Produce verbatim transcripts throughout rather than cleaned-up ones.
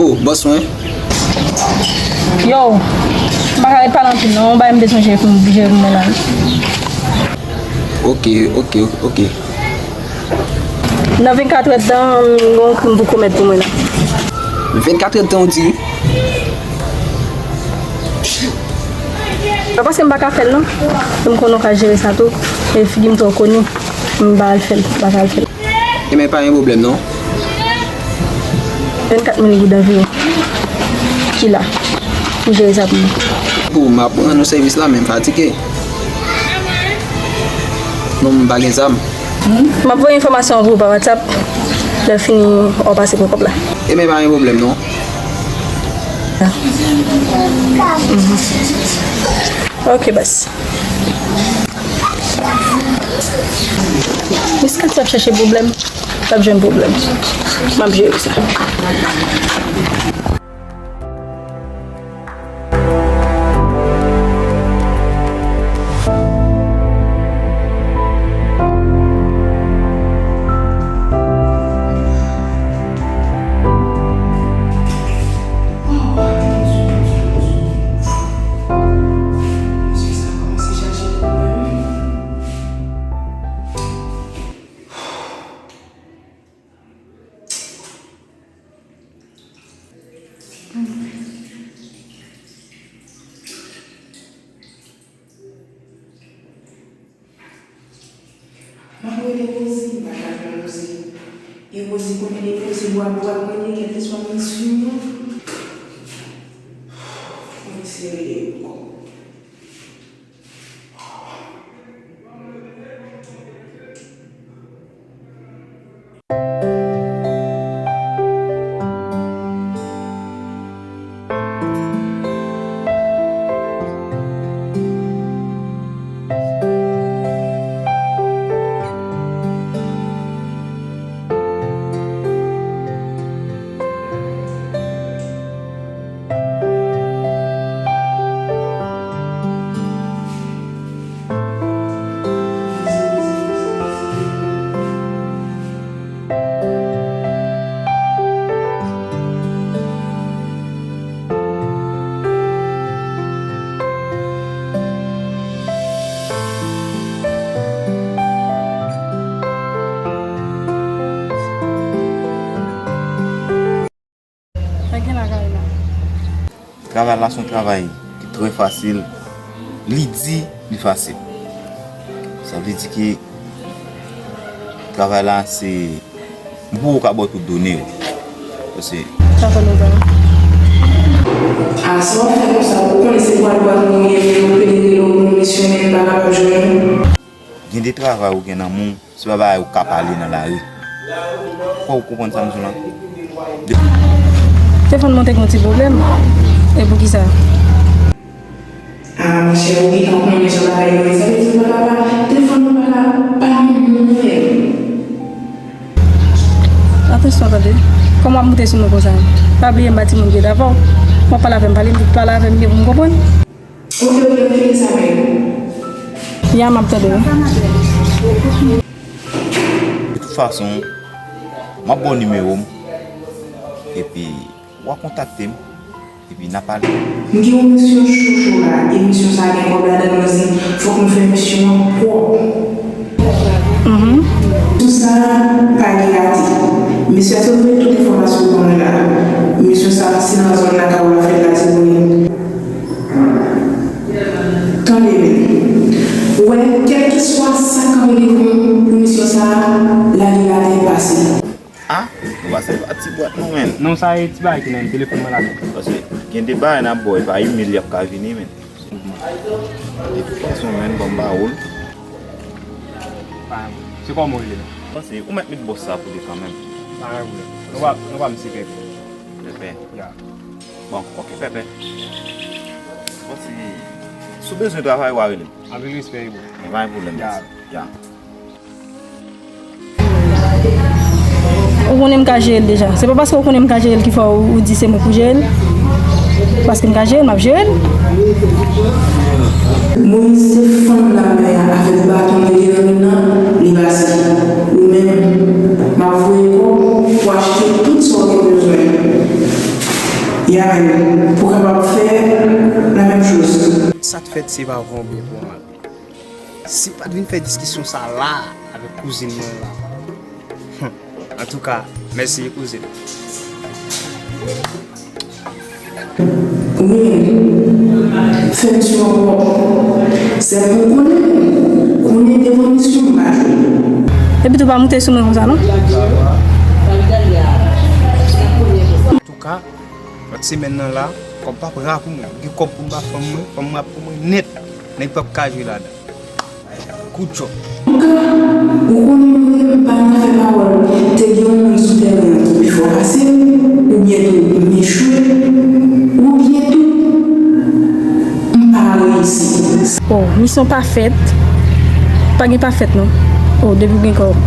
Oh, bòs mwen. Yo, m pa ka ret pale anpil non, yon bagay m bezwen jere pou m jere pou mwen la. Ok, ok, ok. Nan vennkat èdtan, m gen yon krim pou komèt pou mwen la. Vennkat èdtan, w di? Se paske m pa ka fè l non. E m konnen w ka jere sa tou. E figi m twò koni. M pa al fè l, m pa ka al fè l. Ebyen, pa gen pwoblèm non. Vennkat mil goud anviwon. Ki la. Pou jere sa pou mwen. Pou m ap rann ou sèvis la, men m fatige. Non, m pa gen zam. M ap voye enfòmasyon an pou ou pa WhatsApp. Lè fini, w ap pase pran kòb la. Ebyen, pa gen pwoblèm non. Ok, baz. Miss Cathy ap chache pwoblèm. L ap jwenn pwoblèm. M ap jere sa. M ap rele Rosie, m pa ka jwenn Rosie. E Rosie konnen depi se bwat bwat mwen ye, kèlkeswa misyon an. Fò m eseye rele l ankò. Travay la se yon travay ki trè fasil. Li di, li fasil. Sa vle di ke travay la se, m poko ka ba w tout done yo. Paske sa fè lontan. A sa w fè konsa, ou konnen se bwat bwat mwen ye, men yo pede rele w pou misyon, men m pa kapab jwenn ou. Gen de travay ou gen nan men w, se pa bagay ou ka pale nan lari. Fò w konprann sa m di w la. De- Telefòn mwen te gen yon ti pwoblèm. E poukisa? A, monchè, ou gentan konnen jan bagay yo ye. Sa vle di ou pa ka pa, telefòn mwen pa ka pale moun nouvèl. Atansyon, tande. Kòman w ap moute sou mwen konsa? Pa bliye m pa timoun ki rete avè w. W ap pale avè m, pale m vit, pale avè m byen pou m konprann. Ok, ok, m fini sa menm. Ya, m ap tande w. De tout fason, m ap ba w nimewo m. Epi, w a kontakte m. Epi, n a pale. M gen yon misyon cho cho la. E misyon sa gen kòb ladan l, mwen di, fòk nou fè misyon an pwòp. Mhm. Tout sa pa gen rate. Mesye a sot voye tout enfòmasyon pou mwen la. Misyon sa, si nan zòn lakay ou la fèt la, di mwen. Tande byen. Ou wè, kèlkeswa sa k ap rele pou, pou misyon sa a, lage l atè e pase. A, nou pase pa ti bwat nou, menn. Non, sa e ti bagay ki nan telefòn mwen la, menn. Paske gen de bagay n ap ba w, e pa imèl y ap ka vini, menn. De tout fason, menn, ban m ba w l. Pa, se kòman w rele la? Paske ou mèt met bòs sa pou li kanmenm. Pa gen pwoblèm. Nou pa, nou pa misye Pèpè. Pèpè? Ya. Bon, ok, Pèpè. Bon, si, si w bezwen travay, w a rele m. Anpil respè, bro. Pa gen pwoblèm, ya. Ya. Ou konnen m ka jere l deja. Se pa paske ou konnen m ka jere l ki fè ou, ou di se mwen pou jere l. Paske m ka jere l, m ap jere l. Moyiz te fann lamè a avèk baton li te nan men l nan, li pase. Ou menm, m ap voye kòb pou achte tout sa w gen bezwen. Se pa vre oubyen pou mal. Si m pa t vin fè diskisyon sa la avèk kouzin mwen la. Antouka, mèsi kouzin. Wi, fè misyon an pwòp. Sèlman konnen, konnen devan misyon m pa jwe. Epi tou pa moute sou mwen konsa non. Antouka, lòt semèn nan la, kòb p ap ra pou mwen. M gen kòb pou m ba fanm mwen, fanm mwen ap pou mwen nèt. Nèg p ap ka jwe ladan. Good job. Antouka, ou konnen mwen menm m pa nan fè pawòl. Te gen yon moun sou tèren an ki pi fò pase m, oubyen tou m echwe, oubyen tou m pa reyisi. Oh, misyon pa fèt. Pa gen pa fèt non. Oh, depi w gen kòb.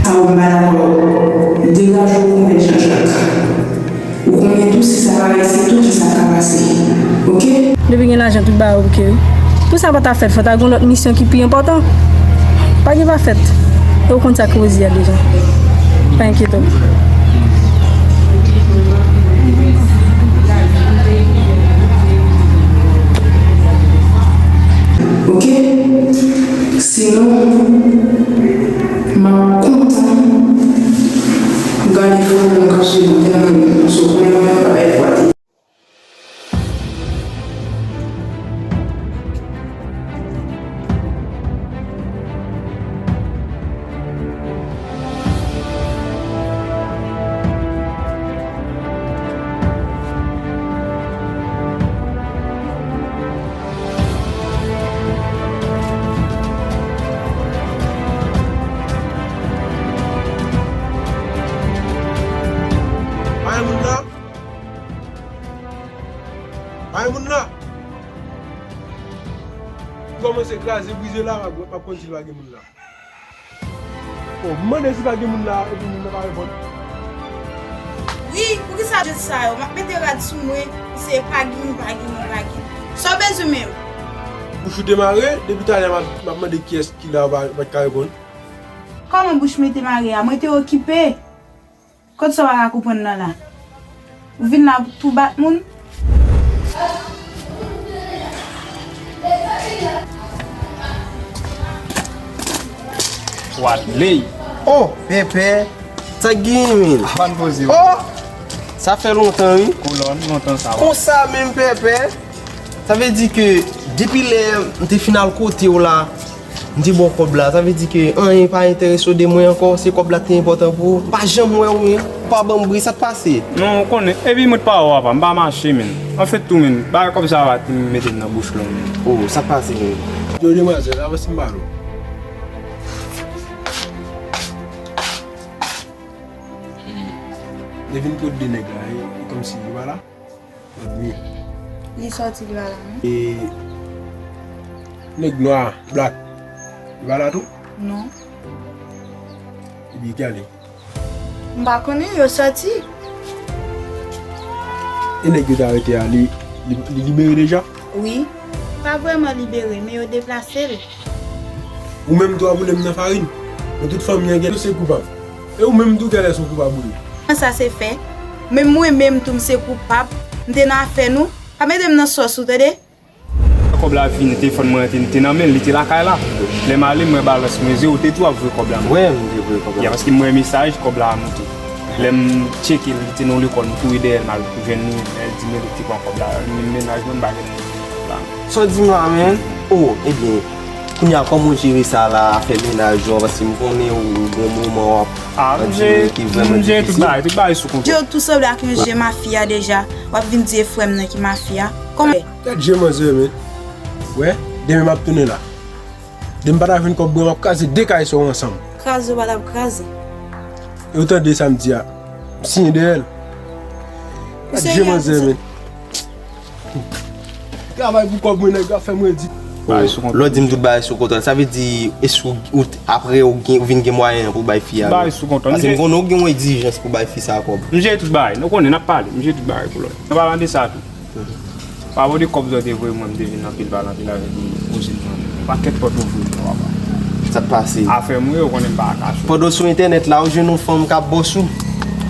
Sa ou pa dakò. Degaje w konpè Jean Jacques. Ou konnen tou si sa pa reyisi tou kisa k ka pase. Oke? Depi gen lajan tout bagay oke wi. Pou sa pa ta fèt fò ta gen yon lòt misyon ki pi enpòtan. Pa gen pa fèt. E ou konn sa k Rosie a deja. Pa enkyete w. Oke? Sinon, m ap kontan gade foto m k ap swiv ou tèlman m sou pwen mwen pa bay pwati. Pa gen moun la? Pa gen moun la? M kòmanse kraze brize la, m ap, m ap konn si pa gen moun la. Oh, m mande si pa gen moun la, epi moun nan pa reponn. Wi, poukisa w jwenn sa yo? M ap mete rad sou mwen, se pa gen, pa gen, pa gen. Sa w bezwen menm? Bouch ou te mare, depi talè m ap, m ap mande kiyès ki la, ou pa, ou pa t ka reponn. Kòman bouch mwen te mare a? Mwen te okipe. Kot sa w pa ka konprann nan la? Ou vin la pou tou bat moun? Wadley! Oh, Pèpè! Sa k genyen, menn? Ban poze w. Oh! Sa fè lontan, wi. Kolòn, lontan sa, wi. Konsa menm, Pèpè? Sa vle di ke depi lè m te fin al kote w la, m te ba w kòb la, sa vle di ke anyen pa enterese w de mwen ankò, se kòb la k te enpòtan pou ou. M pa janm wè w, ou pa ban m bri, sa k pase? Non, ou konnen, epi mwen t pa wè w apa, m pa mache, menn. Anfèt tou, menn, bagay kòb sa a pa t mete m nan bouch lòm, menn. Oh, sa k pase, menn? Yo, demwazèl, avanse m pale w. Li vin pot de nèg la, e, e kòmsi li pa la. Li sòti, li pa la non. E nèg nwa, black, li pa la tou? Non. Epi ki ale? M pa konnen, yo sòti. E nèg yo te arete a, li, li, li libere deja? Wi. Pa vrèman libere, men yo deplase l. Ou menm tou ap woule m nan farin. Men tout fanmi an gen, se koupab. E ou menm tou genlè se w koupab wi. Kòman sa se fè? Men mwen menm tou m se koupab. M te nan afè nou. Pa mete m nan sòs ou tande. Lè kòb la vini, telefòn mwen te, te nan men l, li te lakay la. Lè m ale, m wè balans mwen zewo, te di w ap voye kòb la. M wè m te voye kòb la. Ya, paske m wè mesaj, kòb la a moute. Lè m tcheke l, li te nan yon lekòl, m kouri dèyè l, m al jwenn li, lè l di m li te pran kòb la. Li menm mennaj mwen, m pa gen kòb la. Sa w di m la, menn? Oh, ebyen, kounye a, kòman w jere sa la, afè mennaj ou an, paske m konnen ou gen yon moman w ap andire ki vrèman difisil. Ah, m jere tout bagay, tout bagay sou kontwòl. Joe tou sanble ak yon je mafya deja, w ap vin di e frè m nan ki mafya. Kòman? Gad je manzè, menn. Wè, demen m ap tounen la. Depi m pa ta jwenn kòb mwen, m ap kraze de kay sa yo ansanm. Kraze w pa t ap kraze. E w tande sa m di a? M siyen dèyè l. Gad je manzè, menn. Travay pou kòb mwen, nèg yo ap fè m redi. Lè w di m tout bagay sou kontwòl, sa vle di, èske w, apre w gen, ou vin gen mwayen an pou w bay fi a? Bagay sou kontwòl. Paske m konnen w gen yon egzijans pou w bay fi sa a kòb. M jere tout bagay. Nou konnen, n ap pale. M jere tout bagay pou lòt. An palan de sa tou. Pawòl de kòb zò te voye mwen, m te vin anpil pale anpil avèk kouzin mwen. Pakèt pòt ouvri pou papa. Sa k pase? Afè m wi, ou konnen m pa kache. Pandan w sou entènèt la, ou jwenn yon fanm k ap bòs ou,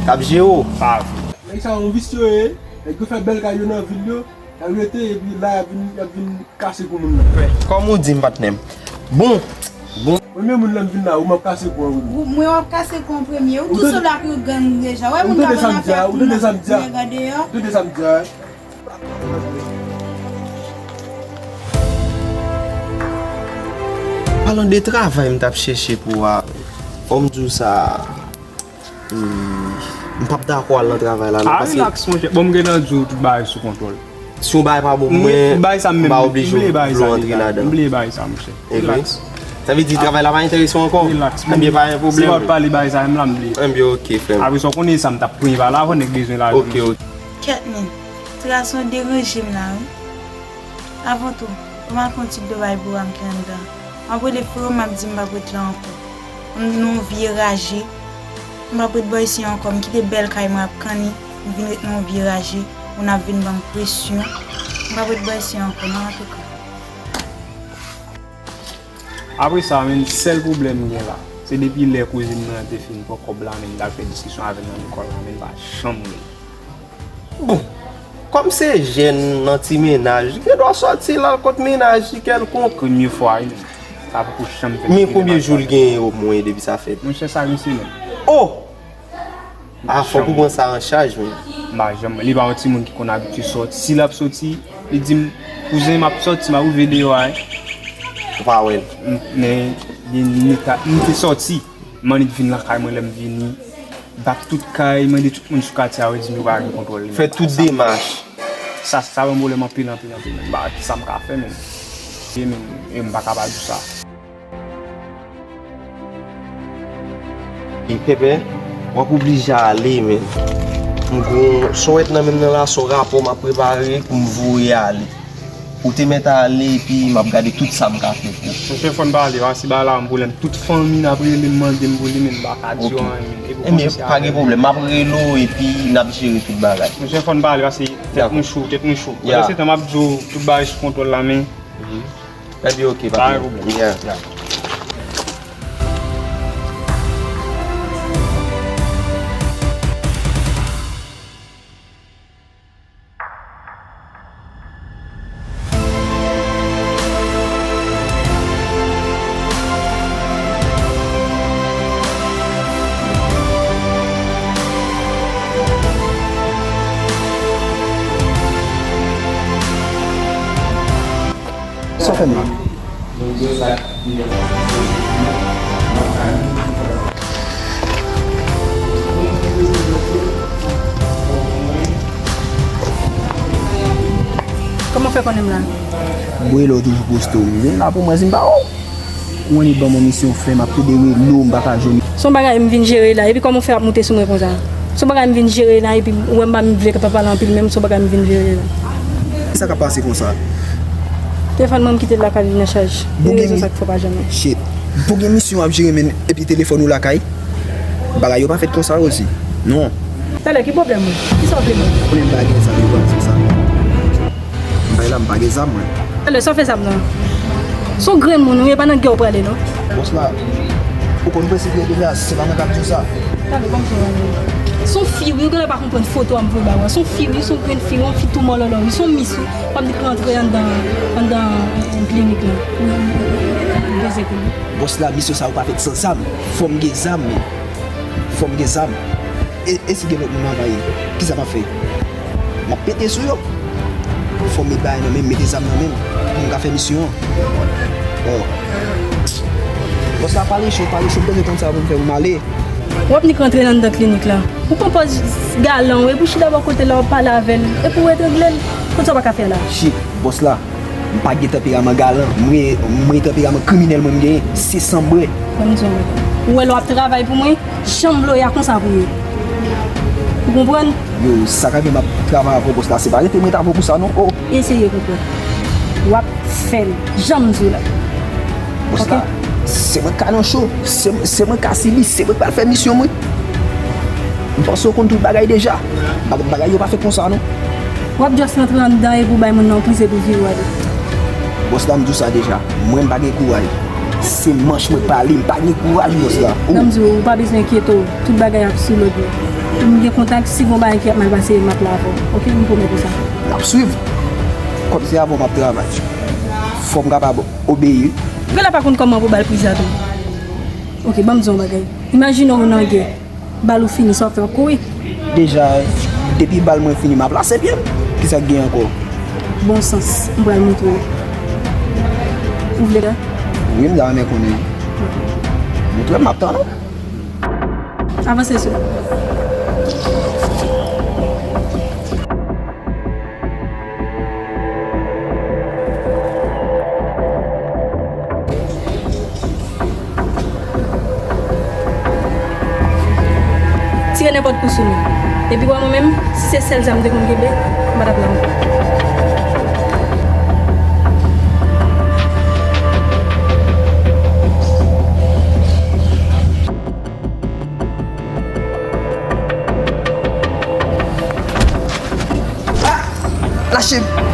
k ap jere w. Pa vre. Nèg sa yo visye yo ye. Nèg yo fè bèl kay yo nan vil yo. Y ap rete epi la y ap vin, y ap vin kase kou moun nan. Kòm ou di m, patnè m. Bon, bon. Premye moun nan vin la, ou m ap kase kou an premye. Ou, mwen w ap kase kou an premye. Ou tou se la ke gang deja. Wè moun ka ban afè a, ou tande sa m di a? Ou tande sa m di a? Gade yo. Ou tande sa m di a? Palan de travay m t ap chèche pou a, fò m di w sa, hmm, m p ap dakò al nan travay la non, paske. Ah, relax, monchè. Bon, m gentan di w tout bagay sou kontwòl. Si yon bagay pa bon pou mwen, m pa oblije vle antre ladan. M bliye bagay sa, monchè. Relax. Sa vle di travay la pa enterese w ankò? Relax. Ebyen, pa gen pwoblèm. Si w ap pale bagay sa menm la, m bliye. Ebyen, oke, frè m. Apre sa, w konnen sa, m t ap plenyen pa la, avan nèg bezwen lajan. Oke, oke. Kèt, men, tras lan deranje m la, wi. Avan tou, m al pran ti dlo bay bouwa m ki anndan. M ap rele frè m, m ap di m p ap ret la ankò. M nan yon vye raje. M p ap ret bò isi ankò. M kite bèl kay mwen ap kanni. M vin ret nan yon vye raje. Moun ap vin ban m presyon. M p ap ret bò isi ankò, non, antouka. Apre sa, menm sèl pwoblèm m gen la, se depi lè kouzin mwen an te fin pran kòb la, menm m t al fè diskisyon avè l nan lekòl la, menm pa janm rele. Bon, kòm se jèn nan ti mennaj, li gen dwa sòti l al kot mennaj li kèlkonk. Premye fwa, wi, menm. Sa poko janm fèt. Men konbyen jou l genyen omwen depi sa fèt? Monchè, sa gen semèn. Oh! Ah, fòk ou pran sa an chaj, men. M pa janm, li pa yon timoun ki konn abitye sòti. Si l ap sòti, li di m, "Kouzen, m ap sòti, m ap rive deyò a, wi." Ou pa wè l. M, men, li, li ta, li te sòti. M annik vin lakay mwen, lè m vini, bat tout kay, mande tout moun sou katye a, yo di m yo pa gen kontwòl li. Fè tout demach. Sa, sa ban m pwoblèm anpil, anpil, anpil, men m pa wè kisa m ka fè, men. E, men, e m pa ka pa di w sa. E Pèpè, w ap oblije ale, men. M gon sowèt nan men m nan la, son rapò m ap prepare pou m voye ale. Ou te mèt ale, epi m ap gade tout sa m ka fè pou ou. Monchè, fò n pale, paske bagay la ban m pwoblèm. Tout fanmi n ap rele m, mande m pou li, men m pa ka di yo anyen, men. Ebyen, pa gen pwoblèm, m ap rele w, epi n ap jere tout bagay. Monchè, fò n pale, paske tèt mwen cho, tèt mwen cho. Pandan se tan, m ap di w tout bagay sou kontwòl la, men. Ebyen, oke, pa gen pwoblèm. Sa w fè m la? Kòman w fè konnen m la? Bwelo toujou poste w. M vin la pou mwen, si m pa wè w. Ou annik ban m yon misyon fè, m ap plede rele w, m pa ka jwenn ou. Se yon bagay m vin jere la, epi kòman w fè ap moute sou mwen konsa? Se yon bagay m vin jere la, epi ou wè m pa menm vle pale anpil, men se yon bagay m vin jere la. Kisa k ap pase konsa? Telefòn mwen, m kite l lakay li nan chaj. Gen rezon sa k fè w pa janm. Shit. Pou gen misyon w ap jere, men epi telefòn ou lakay? Bagay yo pa fèt konsa, Rosie. Non. Talè, ki pwoblèm ou? Kisa w vle mwen? Ou menm pa gen zam, ou pral di m sa. M pa la, m pa gen zam, mwen. Talè, sa w fè zam nan? Se yon grenn moun ou ye, pa nan gè w prale, non. Bòs la, ou konn prensip yo deja, se pa mwen k ap di w sa. Talè, kòman sa w ale? Se yon fi, wi, ou genlè pa konprann foto a m voye ba ou a. Se yon fi, wi, se yon grenn fi, wi, yon fi tou mòlòlò, wi, se yon mis, wi. W ap di k rantre anndan, anndan, eh, klinik la. Ou bezwen konnen. Bòs la, misyon sa yo pa fèt san zam. Fò m gen zam, men. Fò m gen zam. E, e si gen lòt moun anvayi, kisa m ap fè? M ap pete sou yo. Fò m met bagay nan men m, mete zam nan men m, pou m ka fè misyon an. Oh. Bòs la, pale cho, pale cho, m bezwen tann sa pou m fè pou m ale. W ap nik rantre anndan klinik la. Ou pran pòz galan w, epi w chita bò kote la, w ap pale avè l, epi w etrangle l. Konn sa w pa ka fè la. Shit, bòs la. M pa gen tanperaman galan, mwen, mwen tanperaman kriminèl mwen m genyen, se san m bwè. Ban m di w, ou wè lè w ap travay pou mwen, janm loya konsa pou ye. Ou konprann? Yo, sa ka gen m ap travay avè w bòs la, se pa rete m ret avè w pou sa non, oh. Eseye konprann. W ap fè l, jan m di w la. Bòs la, se mwen k ka nan cho, se, se mwen k ka sibi, se mwen k pral fè misyon mwen. M panse w konn tout bagay deja. Ba-, bagay yo pa fèt konsa non. W ap just rantre anndan epi w bay moun nan yon priz epi w vire w ale. Bòs la, m di w sa deja. Mwen, m pa gen kouraj. Se manch mwen k pale, m pa gen kouraj, bòs la. Ou. Nan m di w, ou pa bezwen enkyete w. Tout bagay ap sou lòd. M gen kontak, si gon bagay ki ap mal pase, m ap la avè w. Oke, m pwomèt ou sa. N ap swiv. Kòm se avè w m ap travay, fò m kapab obeyi. Gade la pa konn kòman pou bal priz la tou. Ok, ban m di w yon bagay. Imajine w nan gè, bal ou fini, sa w ap fè, w ap kouri? Deja, depi bal mwen fini, m ap lase pye m. Kisa k gen ankò? Bon sans, m pral montre w. Ou vle la? Wi, m ta renmen konnen. Montre m, m ap tann ou. Avanse sou. Tire nenpòt kou sou nou. Epi wè mwen menm, si se sèl zam m te konn kenbe, m pa t ap la ankò. Ah! Lache m!